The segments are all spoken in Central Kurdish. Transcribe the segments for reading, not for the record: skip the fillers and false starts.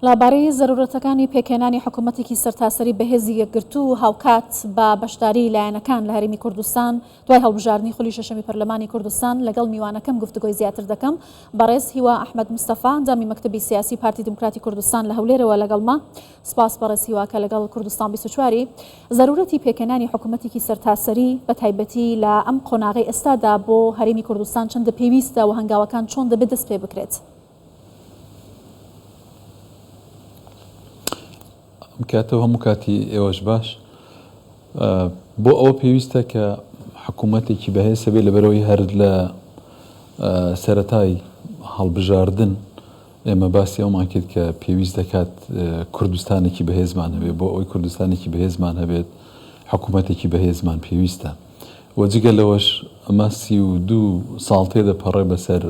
لە بارەی زەرورەتەکانی پێکهێنانی حکوومەتێکی سەرتاسەری بەهێزی یەکگرتوو و هاوکات بە بەشداریی لایەنەکان لە هەرێمی کوردستان دوای هەڵبژاردنی خولی شەشەمی پەرلەمانی کوردستان لەگەڵ میوانەکەم گفتوگۆی زیاتر دەکەم. بەڕێز هیوا ئەحمەد مستەفا ئەندامی مەکتەبی سیاسی پارتی دیموکراتی کوردستان لە هەولێرەوە لەگەڵمە. سپاس بەڕێز هیوا کە لەگەڵ کوردستان 24 ی. زەرورەتی پێکهێنانی حکوومەتێکی سەرتاسەری بە تایبەتی لە ئەم قۆناغەی ئێستادا بۆ هەرێمی کوردستان چەندە پێویستە و هەنگاوەکان چۆن دەبێت دەست پێ بکرێت؟ ئەم کاتە و هەموو کاتی ئێوەش باش. بۆ ئەوە پێویستە کە حکوومەتێکی بەهێز هەبێت لەبەرئەوەی هەر لە سەرەتای هەڵبژاردن ئێمە باسی ئەومان کرد کە پێویست دەکات کوردستانێکی بەهێزمان هەبێت بۆ ئەوەی کوردستانێکی بەهێزمان هەبێت حکوومەتێکی بەهێزمان پێویستە و جگە لەوەش ئەمە 32 ساڵ تێدەپەڕێ بەسەر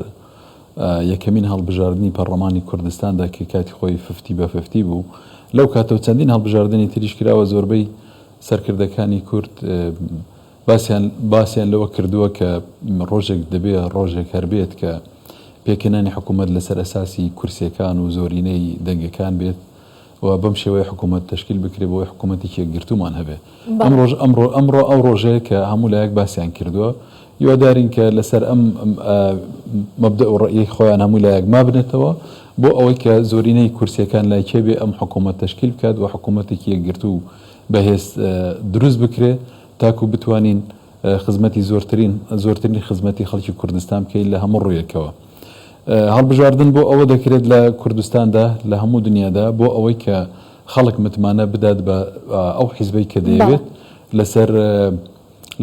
یەکەمین هەڵبژاردنی پەڕڵەمانی کوردستاندا کە کاتی خۆی ففتی بە ففتی بوو، لەو کاتەوە چەندین هەڵبژاردنی تریش کراوە زۆربەی سەرکردەکانی کورد باسیان باسیان لەوە کردووە کە ڕۆژێک دەبێ ڕۆژێک هەر بێت کە پێکهێنانی حکوومەت لەسەر ئەساسی کورسیەکان و زۆرینەی دەنگەکان بێت و بەم شێوەیە حکوومەت تەشکیل بکرێ بۆ ئەوەی حکوومەتێکی یەکگرتوومان هەبێ. ئەمڕۆش ئەمڕۆ ئەمڕۆ ئەو ڕۆژەیە کە هەموو لایەک باسیان کردووە. هیوادارین کە لەسەر ئەم مەبدەء و ڕەئیەی خۆیان هەموو لایەک مابنێتەوە بۆ ئەوەی کە زۆرینەی کورسیەکان لای کێ بێ ئەم حکوومەت تەشکیل بکات و حکوومەتێکی یەکگرتوو و بەهێز دروست بکرێ تاکوو بتوانین خزمەتی زۆرترین زۆرترین خزمەتی خەڵکی کوردستان بکەین لە هەموو ڕوویەکەوە. هەڵبژاردن بۆ ئەوە دەکرێت لە کوردستاندا لە هەموو دنیادا بۆ ئەوەی کە خەڵک متمانە بدات بە ئەو حیزبەی کە دەیەوێت لەسەر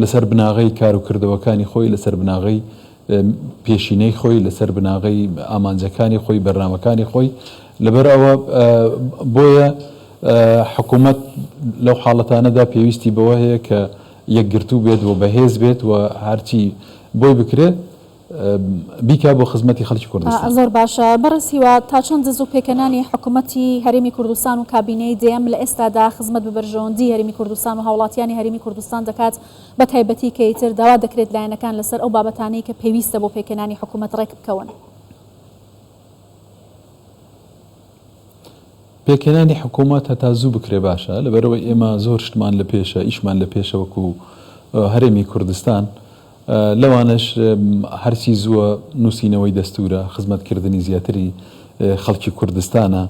لەسەر بناغەی کار و کردەوەکانی خۆی لەسەر بناغەی پێشینەی خۆی لەسەر بناغەی ئامانجەکانی خۆی بەرنامەکانی خۆی لەبەر ئەوە بۆیە حکوومەت لەو حاڵەتانەدا پێویستی بەوە هەیە کە یەکگرتوو بێت و بەهێز بێت و هەرچی بۆی بکرێت بیکا بۆ خزمەتی خەڵکی کوردستان. زۆر باشە بەڕێز هیوا تا چەند زوو پێکهێنانی حکومەتی هەرێمی کوردستان و کابینەی دەیەم لە ئێستادا خزمەت بە بەرژەوەندی هەرێمی کوردستان و هاوڵاتیانی هەرێمی کوردستان دەکات بە تایبەتی کە ئیتر داوا دەکرێت لایەنەکان لەسەر ئەو بابەتانەی کە پێویستە بۆ پێکهێنانی حکومەت ڕێکبکەون؟ پێکهێنانی حکومەت هەتا زوو بکرێ باشە لەبەرئەوەی ئێمە زۆر شتمان لە پێشە ئیشمان لە پێشە وەکو هەرێمی کوردستان لەوانەش هەرچی زووە نووسینەوەی دەستوورە، خزمەتکردنی زیاتری خەڵکی کوردستانە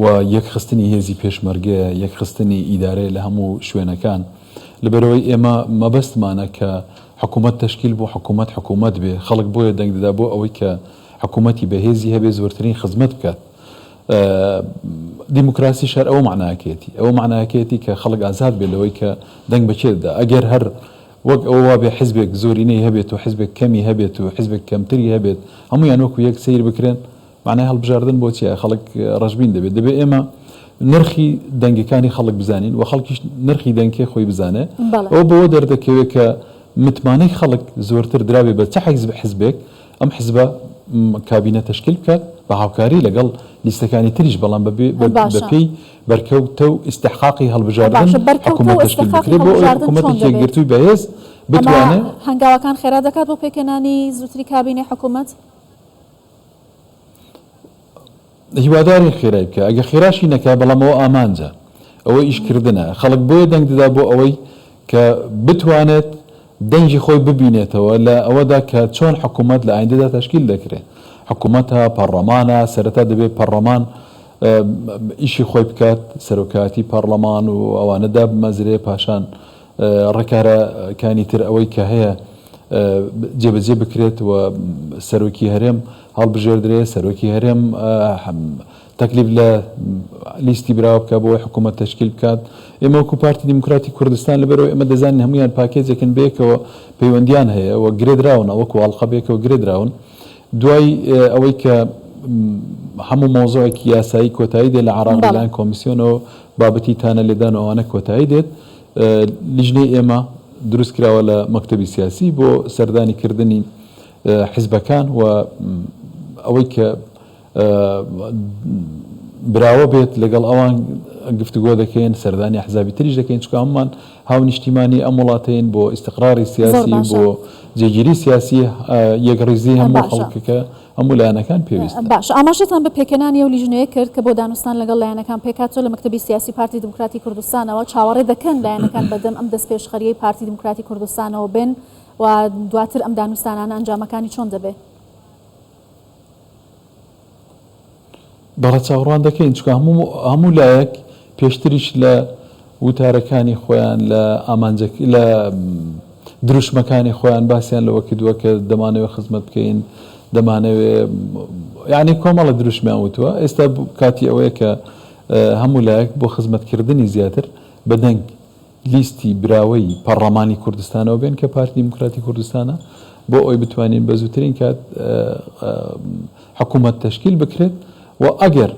و یەکخستنی هێزی پێشمەرگەیە، یەکخستنی ئیدارەیە لە هەموو شوێنەکان. لەبەرئەوەی ئێمە مەبەستمانە کە حکوومەت تەشکیل بوو، حکوومەت حکوومەت بێ، خەڵک بۆیە دەنگ دەدا بۆ ئەوەی کە حکوومەتی بەهێزی هەبێ زۆرترین خزمەت بکات. دیموکراسیش هەر ئەوە مەعناکەیەتی، ئەوە مەعناکەیەتی کە خەڵک ئازاد بێ لەوەی کە دەنگ بە کێ دەدا. ئەگەر هەر وەک ئەوە وابێ حیزبێک زۆرینەی هەبێت و حیزبێک کەمی هەبێت و حیزبێک کەمتری هەبێت، هەموویان وەکو یەک سەیر بکرێن، مەعنای هەڵبژاردن بۆ چییە؟ خەڵک ڕەشبین دەبێت. دەبێت ئێمە نرخی دەنگەکانی خەڵک بزانین و خەڵکیش نرخی دەنگکەی خۆی بزانێ. ئەوە بەوە دەردەکەوێت کە متمانەی خەڵک زۆرتر درابێ بە چ حیزبێک، ئەم حیزبە کابینە تەشکیل بکات بە هاوکاری لەگەڵ لیستەکانی تریش، بەڵام بەپێی بەرکەوتە و ئیستحقاقی هەڵبژاردن باشە بەرکەوتە حکوومەت و تەشکیل ئیستحقاقی بکرێت بۆ ئەوەی هەڵبژاردن چۆن حکوومەتێکی دەبێت؟ یەکگرتووی بەهێز ئەمە بتوانێت هەنگاوەکان خێرا دەکات بۆ پێکهێنانی زووتری کابینەی حکوومەت؟ هیوادارین خێرای بکا ئەگەر خێراشی نەکا بەڵام ئەوە ئامانجە ئەوە ئیشکردنە خەڵک بۆیە دەنگ دەدا بۆ ئەوەی کە بتوانێت دەنگی خۆی ببینێتەوە لە ئەوەدا کە چۆن حکوومەت لە ئایندەدا تەشکیل دەکرێت حکوومەتە پەڕڵەمانە سەرەتا دەبێت پەڕڵەمان ئیشی خۆی بکات سەرۆکایەتی پەڕڵەمان و ئەوانە دابمەزرێ پاشان ڕێکارەکانی تر ئەوەی کە هەیە جێبەجێ بکرێت و سەرۆکی هەرێم هەڵبژێردرێ سەرۆکی هەرێم تەکلیف لە لیستی براوە بکات بۆ ئەوەی حکوومەت تەشکیل بکات. ئێمە وەکوو پارتی دیموکراتی کوردستان لەبەرئەوەی ئێمە دەزانین هەموویان پاکێجێکن بەیەکەوە پەیوەندیان هەیە و گرێدراون وەکوو ئاڵقە بەیەکەوە گرێدراون. دوای ئەوەی کە هەموو مەوزوعێکی یاسایی کۆتایی دێت لە عێراق لەلایەن کۆمیسیۆنەوە بابەتی تانە لێدان و ئەوانە کۆتایی دێت لیژنەی ئێمە دروست کراوە لە مەکتەبی سیاسی بۆ سەردانی کردنی حیزبەکان و ئەوەی کە براوە بێت لەگەڵ ئەوان گفتوگۆ دەکەین سەردانی ئەحزابی تریش دەکەین چونکە هەموومان هاونیشتیمانی ئەم وڵاتەین بۆ ئیستقراری زۆر سیاسی باشە بۆ جێگیری سیاسی یەکڕیزی هەموو باشە خەڵکەکە. هەموو لایەنەکان پێویستە. باشە ئاماژەتان بە پێکهێنانی ئەو لیژنەیە کرد کە بۆ دانوستان لەگەڵ لایەنەکان پێکهاتووە لە مەکتەبی سیاسی پارتی دیموکراتی کوردستانەوە چاوەڕێ دەکەن لایەنەکان بەدەم ئەم دەستپێشخەرییەی پارتی دیموکراتی کوردستانەوە بێن و دواتر ئەم دانوستانانە ئەنجامەکانی چۆن دەبێ؟ بەڵێ چاوەڕوان دەکەین چونکە هەموو هەموو لایەک پێشتریش لە وتارەکانی خۆیان لە ئامانجە لە دروشمەکانی خۆیان باسیان لەوە کردووە کە دەمانەوێت خزمەت بکەین دەمانەوێ یعنی کۆمەڵە دروشمیان وتووە ئێستا کاتی ئەوەیە کە هەموو لایەک بۆ خزمەتکردنی زیاتر بەدەنگ لیستی براوەی پەڕڵەمانی کوردستانەوە بێن کە پارتی دیموکراتی کوردستانە بۆ ئەوەی بتوانین بە زووترین کات حکوومەت تەشکیل بکرێت و ئەگەر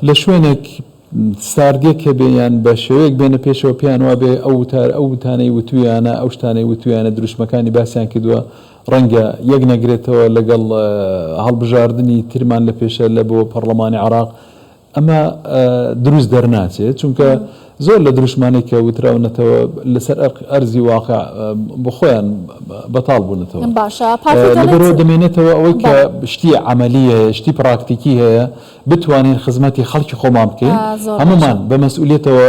لە شوێنێک ساردیەک هەبێ یان بە شێوەیەک بێنە پێشەوە پێیان وابێ ئەو وتار ئەو وتانەی وتویانە ئەو شتانەی وتویانە دروشمەکانی باسیان کردووە ڕەنگە یەک نەگرێتەوە لەگەڵ هەڵبژاردنی ترمان لە پێشە لە بۆ پەڕڵەمانی عێراق ئەمە دروست دەرناچێت، چونکە زۆر لە دروشمانەی کە وتراونەتەوە لەسەر ئەرزی واقع بۆ خۆیان بەتاڵ بوونەتەوە. باشە پارتی دەڵێت. لەبەرئەوە دەمێنێتەوە ئەوەی کە شتی عەمەلی هەیە، شتی پراکتیکی هەیە، بتوانین خزمەتی خەڵکی خۆمان بکەین، هەموومان بە مەسئولیەتەوە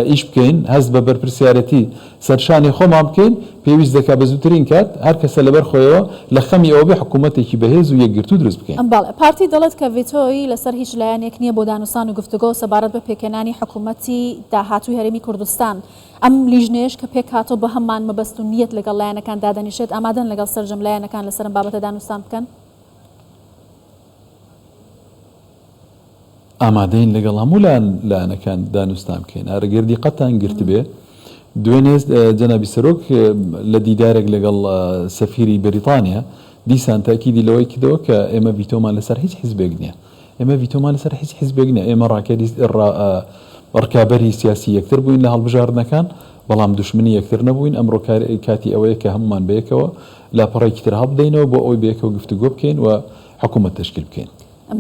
ئیش بکەین، هەست بە بەرپرسیارێتی سەرشانی خۆمان بکەین، پێویست دەکات بە زووترین کات هەر کەسە لەبەر خۆیەوە لە خەمی ئەوە بێ حکوومەتێکی بەهێز و یەکگرتوو دروست بکەین. بەڵێ، پارتی دەڵێت کە ڤیتۆی لەسەر هیچ لایەنێک نییە بۆ دانوستان و گفتوگۆ سەبارەت بە پێکهێنانی حکوومەتی داهاتووی هەرێمی کوردستان. ئەم لیژنەیەش کە پێکهاتووە بە هەمان مەبەست و نیەت لەگەڵ لایەنەکان دادەنیشێت، ئامادەن لەگەڵ سەرجەم لایەنەکان لەسەر ئەم بابەتە دانوستان بکەن؟ ئامادەین لەگەڵ هەموو لایەنەکان دانوستان بکەین. ئەگەر دیقەتتان گرتبێ دوێنێ جەنابی سەرۆک لە دیدارێک لەگەڵ سەفیری بەریتانیا دیسان تاکیدی لەوەی کردەوە کە ئێمە ڤیتۆمان لەسەر هیچ حیزبێک نییە. ئێمە ڤیتۆمان لەسەر هیچ حیزبێک نییە. ئێمە ڕاکەری ڕکابەری سیاسی یەکتر بووین لە هەڵبژاردنەکان، بەڵام دوشمنی یەکتر نەبووین. ئەمڕۆ کاتی ئەوەیە کە هەموومان بەیەکەوە لاپەڕەیەکی تر هەڵبدەینەوە بۆ ئەوەی بەیەکەوە گفتوگۆ بکەین و حکوومەت تەشکیل بکەین.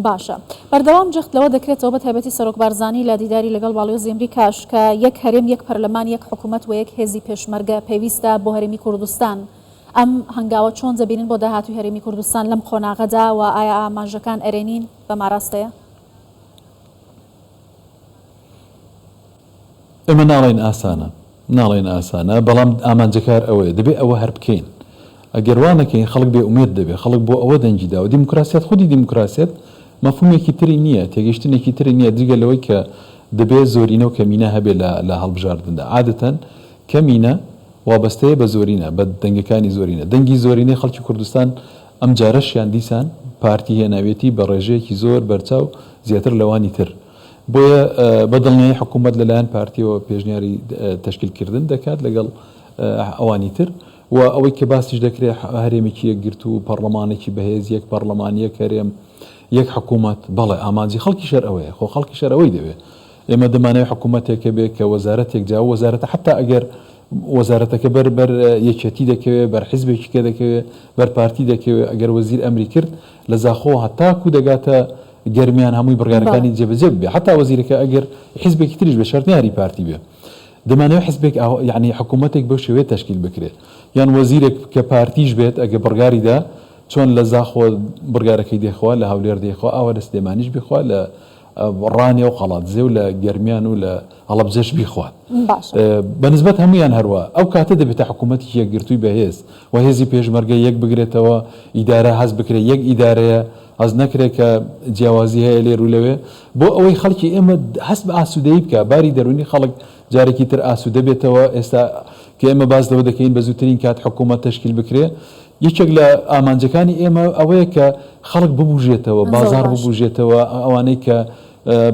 باشە. بەردەوام جەخت لەوە دەکرێتەوە بە تایبەتی سەرۆک بارزانی لە دیداری لەگەڵ باڵیۆزی ئەمریکاش کە یەک هەرێم یەک پەرلەمان یەک حکومەت و یەک هێزی پێشمەرگە پێویستە بۆ هەرێمی کوردستان. ئەم هەنگاوە چۆن دەبینن بۆ داهاتووی هەرێمی کوردستان لەم قۆناغەدا و ئایا ئاماژەکان ئەرێنین بەم ئاراستەیە؟ ئێمە ناڵێین ئاسانە، ناڵێین ئاسانە، بەڵام ئامانجەکە هەر ئەوەیە، دەبێ ئەوە هەر بکەین. ئەگەر وا نەکەین خەڵک بێ ئومێد دەبێ، خەڵک بۆ ئەوە دەنگی داوە. دیموکراسیەت، خودی دیموکراسیەت مەفهومێکی تری نییە، تێگەیشتنێکی تری نییە جگە لەوەی کە دەبێ زۆرینە و کەمینە هەبێ لە لە هەڵبژاردندا. عادەتەن کەمینە وابەستەیە بە زۆرینە، بە دەنگەکانی زۆرینە. دەنگی زۆرینەی خەڵکی کوردستان ئەمجارەشیان دیسان پارتی هێناویەتی بە ڕێژەیەکی زۆر بەرچاو زیاتر لەوانی تر. بۆیە بە دڵنیایی حکوومەت لەلایەن پارتیەوە پێشنیاری تەشکیلکردن دەکات لەگەڵ ئەوانی تر و ئەوەی کە باسیش دەکرێت هەرێمێکی یەکگرتوو و پەڕلەمانێکی بەهێز، یەک پەڕلەمان، یەک هەرێم، یەک حکوومەت، بەڵێ ئامانجی خەڵکیش هەر ئەوەیە، خۆ خەڵکیش هەر ئەوەی دەوێت. ئێمە دەمانەوێت حکوومەتێک هەبێت کە وەزارەتێک جا ئەو وەزارەتە حەتا ئەگەر وەزارەتەکە بەر بەر یەکێتی دەکەوێت، بەر حیزبێکی کە دەکەوێت، بەر پارتی دەکەوێت، ئەگەر وەزیر ئەمری کرد لە زاخۆوە هەتاکوو دەگاتە گەرمیان هەمووی بڕیارەکانی جێبەجێ ببێ حەتا وەزیرەکە ئەگەر حیزبێکی تریش بێ شەرت نیە هەری پارتی بێ دەمانەوێ حیزبێک ئاوا یەعنی حکوومەتێک بەو شێوەیە تەشکیل بکرێ یان وەزیرێک کە پارتیش بێت ئەگە بڕیاری دا چۆن لە زاخۆ بڕیارەکەی دەیخوا لە هەولێر دەیخوا ئاوا لە سلێمانیش بیخوا لە ڕانیە و قەڵادزێ و لە گەرمیان و لە هەڵەبجەش بیخوات باشە. بە نسبەت هەموویان هەروا ئەو کاتە دەبێتە حکوومەتێکی یەکگرتووی بەهێز و هێزی پێشمەرگە یەک بگرێتەوە ئیدارە هەست بکرێ یەک ئیدارەیە هەست نەکرێ کە جیاوازی هەیە لێر و لەوێ بۆ ئەوەی خەڵکی ئێمە هەست بە ئاسوودەیی بکا باری دەروونی خەڵک جارێکی تر ئاسوودە بێتەوە ئێستا کە ئێمە باس لەوە دەکەین بە زووترین کات حکوومەت تەشکیل بکرێ یەکێک لە ئامانجەکانی ئێمە ئەوەیە کە خەڵک ببوژێتەوە زۆر بازاڕ باش. ببوژێتەوە ئەوانەی کە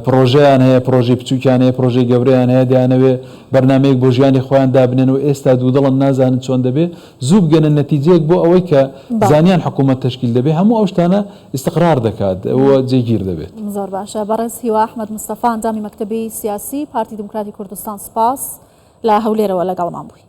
پڕۆژەیان هەیە، پڕۆژەی بچووکیان هەیە، پڕۆژەی گەورەیان هەیە، دەیانەوێ بەرنامەیەک بۆ ژیانی خۆیان دابنێن و ئێستا دوودڵن نازانن چۆن دەبێ زوو بگەنە نەتیجەیەک بۆ ئەوەی کە بەڵێ. زانیان حکوومەت تەشکیل دەبێ هەموو ئەو شتانە ئیستقرار دەکات و جێگیر دەبێت. زۆر باشە بەڕێز هیوا ئەحمەد مستەفا ئەندامی مەکتەبی سیاسی پارتی دیموکراتی کوردستان سپاس لە هەولێرەوە لەگەڵمان بووی.